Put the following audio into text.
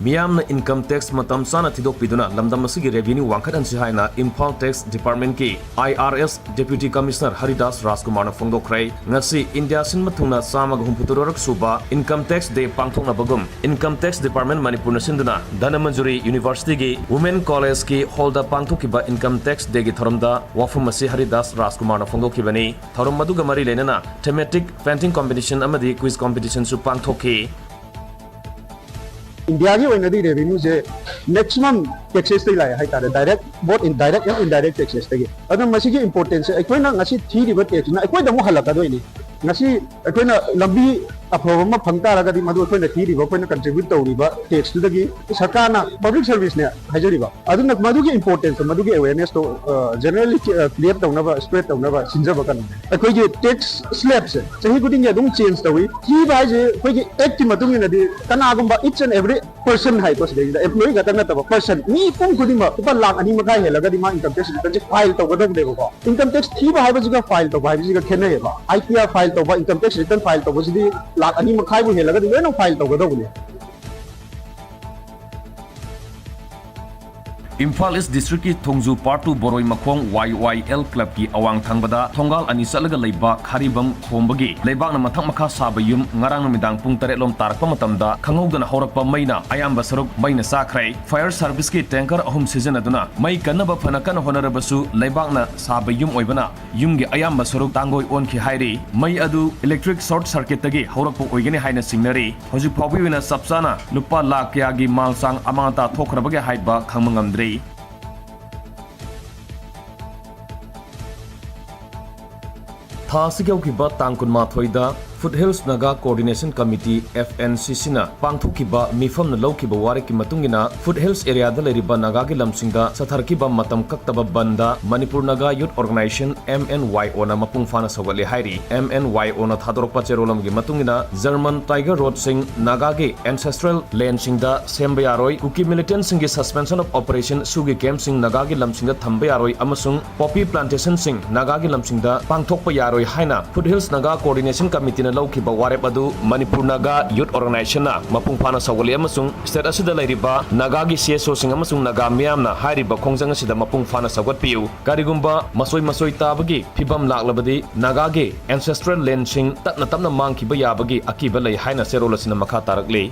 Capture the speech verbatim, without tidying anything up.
ꯃꯤꯌꯥꯝꯅ income tax ꯃꯇꯝ ꯆꯥꯅ ꯊꯤꯗꯣꯛꯄꯤꯗꯨꯅ ꯂꯝꯗꯝ ꯑꯁꯤꯒꯤ revenue ꯋꯥꯡꯈꯠꯍꯟꯁꯤ ꯍꯥꯏꯅ ꯏꯝꯐꯥꯜ Tax Department ꯀꯤ I R S Deputy Commissioner Haridas ꯔꯥꯖꯀꯨꯃꯥꯔꯅ ꯐꯣꯡꯗꯣꯛꯈ꯭ꯔꯦ꯫ ꯉꯁꯤ ꯏꯟꯗꯤꯌꯥ ꯁꯤꯟꯕ ꯊꯨꯡꯅ ꯆꯥꯝꯃꯒ ꯍꯨꯝꯐꯨꯇꯔꯨꯛ ꯁꯨꯕ Income Tax Day ꯄꯥꯡꯊꯣꯛꯅꯕꯒꯨꯝ Income Tax Department ꯃꯅꯤꯄꯨꯔꯅ ꯁꯤꯟꯗꯨꯅ ꯙꯅꯃꯟꯖꯨꯔꯤ University ꯒꯤ Women College ꯀꯤ hall ꯗ ꯄꯥꯡꯊꯣꯛꯈꯤꯕ Income Tax Day ꯒꯤ ꯊꯧꯔꯝꯗ ꯋꯥꯐꯝ ꯑꯁꯤ ꯍꯔꯤꯗꯥꯁ ꯔꯥꯖꯀꯨꯃꯥꯔꯅ ꯐꯣꯡꯗꯣꯛꯈꯤꯕꯅꯤ꯫ ꯊꯧꯔꯝ ꯑꯗꯨꯒ ꯃꯔꯤ ꯂꯩꯅꯅ thematic painting competition ꯑꯃꯗꯤ quiz competition ꯁꯨ ꯄꯥꯡꯊꯣꯛꯈꯤ꯫ ꯏꯟꯗꯤꯌꯥꯒꯤ ꯑꯣꯏꯅꯗꯤ revenue ꯁꯦ maximum taxes ꯇꯒꯤ ꯂꯥꯛꯑꯦ ꯍꯥꯏꯇꯥꯔꯦ, direct, both in direct and indirect taxes ꯇꯒꯤ꯫ ꯑꯗꯨꯅ ꯃꯁꯤꯒꯤ importance ꯁꯦ ꯑꯩꯈꯣꯏꯅ ꯉꯁꯤ ꯊꯤꯔꯤꯕ tax ꯁꯤꯅ ꯑꯩꯈꯣꯏꯗ ꯑꯃꯨꯛ ꯍꯜꯂꯛꯀꯗꯣꯏꯅꯤ꯫ ꯉꯁꯤ ꯑꯩꯈꯣꯏꯅ ꯂꯝꯕꯤ ꯑꯐꯕ ꯑꯃ ꯐꯪ ꯇꯥꯔꯒꯗꯤ ꯃꯗꯨ ꯑꯩꯈꯣꯏꯅ ꯊꯤꯔꯤꯕ, ꯑꯩꯈꯣꯏꯅ contribute ꯇꯧꯔꯤꯕ tax ꯇꯨꯗꯒꯤ ꯁꯔꯀꯥꯔꯅ public service ꯅꯦ ꯍꯥꯏꯖꯔꯤꯕ꯫ ꯑꯗꯨꯅ ꯃꯗꯨꯒꯤ importance ꯇꯣ, ꯃꯗꯨꯒꯤ awareness ꯇꯣ, ꯑ, generally, ꯑ, create ꯇꯧꯅꯕ, spread ꯇꯧꯅꯕ ꯁꯤꯟꯖꯕ ꯀꯩꯅꯣꯅꯦ꯫ ꯑꯩꯈꯣꯏꯒꯤ tax slab ꯁꯦ ꯆꯍꯤ ꯈꯨꯗꯤꯡꯒꯤ ꯑꯗꯨꯝ change ꯇꯧꯏ꯫ ꯊꯤꯕ ꯍꯥꯏꯁꯦ ꯑꯩꯈꯣꯏꯒꯤ act ꯀꯤ ꯃꯇꯨꯡ ꯏꯟꯅꯗꯤ ꯀꯅꯥꯒꯨꯝꯕ each and every person ꯍꯥꯏꯀꯣ, ꯁꯤꯗꯩꯁꯤꯗ employee ꯈꯛꯇ ꯅꯠꯇꯕ, person, ꯃꯤ ꯄꯨꯝ ꯈꯨꯗꯤꯡꯃꯛ ꯂꯨꯄꯥ ꯂꯥꯈ ꯑꯅꯤ ꯃꯈꯥꯏ ꯍꯦꯜꯂꯒꯗꯤ ꯃꯥ income tax return ꯁꯦ file ꯇꯧꯒꯗꯧꯕꯅꯦꯕꯀꯣ꯫ Income tax ꯊꯤꯕ ꯍꯥꯏꯕꯁꯤꯒ file ꯇꯧꯕ ꯍꯥꯏꯕꯁꯤꯒ ꯈꯦꯠꯅꯩꯌꯦꯕ꯫ I T R file ꯇꯧꯕ, income tax return file ꯇꯧꯕꯁꯤꯗꯤ lakh ꯑꯅꯤ ꯃꯈꯥꯏꯕꯨ ꯍꯦꯜꯂꯒꯗꯤ ꯂꯣꯏꯅ file ꯇꯧꯒꯗꯧꯕꯅꯦ꯫ ꯏꯝꯐꯥꯜ East District ꯀꯤ ꯊꯣꯡꯖꯨ Part two ꯕꯣꯔꯣꯏ ꯃꯈꯣꯡ Y Y L club ꯀꯤ ꯑꯋꯥꯡ ꯊꯪꯕꯗ ꯊꯣꯡꯒꯥꯜ ꯑꯅꯤ ꯆꯠꯂꯒ ꯂꯩꯕ ꯈꯥꯔꯤꯕꯝ ꯈꯣꯝꯕꯒꯤ ꯂꯩꯕꯥꯛꯅ ꯃꯊꯛ ꯃꯈꯥ ꯁꯥꯕ ꯌꯨꯝ ꯉꯔꯥꯡ ꯅꯨꯃꯤꯗꯥꯡ ꯄꯨꯡ ꯇꯔꯦꯠ ꯂꯣꯝ ꯇꯥꯔꯛꯄ ꯃꯇꯝꯗ ꯈꯪꯍꯧꯗꯅ ꯍꯧꯔꯛꯄ ꯃꯩꯅ ꯑꯌꯥꯝꯕ ꯁꯔꯨꯛ ꯃꯩꯅ ꯆꯥꯈ꯭ꯔꯦ꯫ Fire service ꯀꯤ tanker ꯑꯍꯨꯝ ꯁꯤꯖꯤꯟꯅꯗꯨꯅ ꯃꯩ ꯀꯟꯅꯕ ꯐꯅ ꯀꯟꯅ ꯍꯣꯠꯅꯔꯕꯁꯨ ꯂꯩꯕꯥꯛꯅ ꯁꯥꯕ ꯌꯨꯝ ꯑꯣꯏꯕꯅ ꯌꯨꯝꯒꯤ ꯑꯌꯥꯝꯕ ꯁꯔꯨꯛ ꯇꯥꯡꯒꯣꯏ ꯑꯣꯟꯈꯤ ꯍꯥꯏꯔꯤ꯫ ꯃꯩ ꯑꯗꯨ electric short circuit ꯇꯒꯤ ꯍꯧꯔꯛꯄ ꯑꯣꯏꯒꯅꯤ ꯍꯥꯏꯅ ꯆꯤꯡꯅꯔꯤ꯫ ꯍꯧꯖꯤꯛ ꯐꯥꯎꯕꯒꯤ ꯑꯣꯏꯅ ꯆꯞ ꯆꯥꯅ ꯂꯨꯄꯥ ꯂꯥꯈ ꯀꯌꯥꯒꯤ ꯃꯥꯡ ꯆꯥꯡ ꯑꯃꯥꯡ ꯑꯇꯥ ꯊꯣꯛꯈ꯭ꯔꯕꯒꯦ ꯍꯥꯏꯕ ꯈꯪꯕ ꯉꯝꯗ꯭ꯔꯤ꯫ ꯊꯥ ꯑꯁꯤꯒꯤ ꯍꯧꯈꯤꯕ ꯇꯥꯡ ꯀꯨꯟꯃꯥꯊꯣꯏꯗ Foothills Naga Coordination Committee, F N C C ꯅ ꯄꯥꯡꯊꯣꯛꯈꯤꯕ ꯃꯤꯐꯝꯅ ꯂꯧꯈꯤꯕ ꯋꯥꯔꯦꯞꯀꯤ ꯃꯇꯨꯡ ꯏꯟꯅ, Foothills area ꯗ ꯂꯩꯔꯤꯕ ꯅꯥꯒꯥꯒꯤ ꯂꯝꯁꯤꯡꯗ ꯆꯠꯊꯔꯛꯈꯤꯕ ꯃꯇꯝ ꯀꯛꯇꯕ ꯕꯟꯗ Manipur Naga youth organisation, M N Y O ꯅ ꯃꯄꯨꯡ ꯐꯥꯅ ꯁꯧꯒꯠꯂꯦ ꯍꯥꯏꯔꯤ꯫ M N Y O ꯅ ꯊꯥꯗꯣꯔꯛꯄ ꯆꯦꯔꯣꯜ ꯑꯃꯒꯤ ꯃꯇꯨꯡ ꯏꯟꯅ, German Tiger ꯔꯣꯗꯁꯤꯡ ꯅꯥꯒꯥꯒꯤ ancestral land ꯁꯤꯡꯗ ꯁꯦꯝꯕ ꯌꯥꯔꯣꯏ, ꯀꯨꯀꯤ militant ꯁꯤꯡꯒꯤ suspension of operation, ꯁꯨꯒꯤ camp ꯁꯤꯡ ꯅꯥꯒꯥꯒꯤ ꯂꯝꯁꯤꯡꯗ ꯊꯝꯕ ꯌꯥꯔꯣꯏ ꯑꯃꯁꯨꯡ poppy plantation ꯁꯤꯡ ꯅꯥꯒꯥꯒꯤ ꯂꯝꯁꯤꯡꯗ ꯄꯥꯡꯊꯣꯛꯄ ꯌꯥꯔꯣꯏ ꯍꯥꯏꯅ Foothills Naga Coordination Committee ꯅ ꯂꯧꯈꯤꯕ ꯋꯥꯔꯦꯞ ꯑꯗꯨ ꯃꯅꯤꯄꯨꯔ ꯅꯥꯒꯥ ꯌꯨꯠ ꯑꯣꯔꯒꯅꯥꯏꯖꯦꯁꯟꯅ ꯃꯄꯨꯡ ꯐꯥꯅ ꯁꯧꯒꯠꯂꯤ ꯑꯃꯁꯨꯡ ꯁ꯭ꯇꯦꯠ ꯑꯁꯤꯗ ꯂꯩꯔꯤꯕ ꯅꯥꯒꯥꯒꯤ ꯁꯤ ꯑꯦꯁ ꯑꯣꯁꯤꯡ ꯑꯃꯁꯨꯡ ꯅꯥꯒꯥ ꯃꯤꯌꯥꯝꯅ ꯍꯥꯏꯔꯤꯕ ꯈꯣꯡꯖꯪ ꯑꯁꯤꯗ ꯃꯄꯨꯡ ꯐꯥꯅ ꯁꯧꯒꯠꯄꯤꯌꯨ꯫ ꯀꯔꯤꯒꯨꯝꯕ ꯃꯁꯣꯏ ꯃꯁꯣꯏ ꯇꯥꯕꯒꯤ ꯐꯤꯕꯝ ꯂꯥꯛꯂꯕꯗꯤ ꯅꯥꯒꯥꯒꯤ ꯑꯦꯟꯁꯦꯁꯇ꯭ꯔꯦꯜ ꯂꯦꯟꯁꯤꯡ ꯇꯞꯅ ꯇꯞꯅ ꯃꯥꯡꯈꯤꯕ ꯌꯥꯕꯒꯤ ꯑꯀꯤꯕ ꯂꯩ ꯍꯥꯏꯅ ꯆꯦꯔꯣꯜ ꯑꯁꯤꯅ ꯃꯈꯥ ꯇꯥꯔꯛꯂꯤ꯫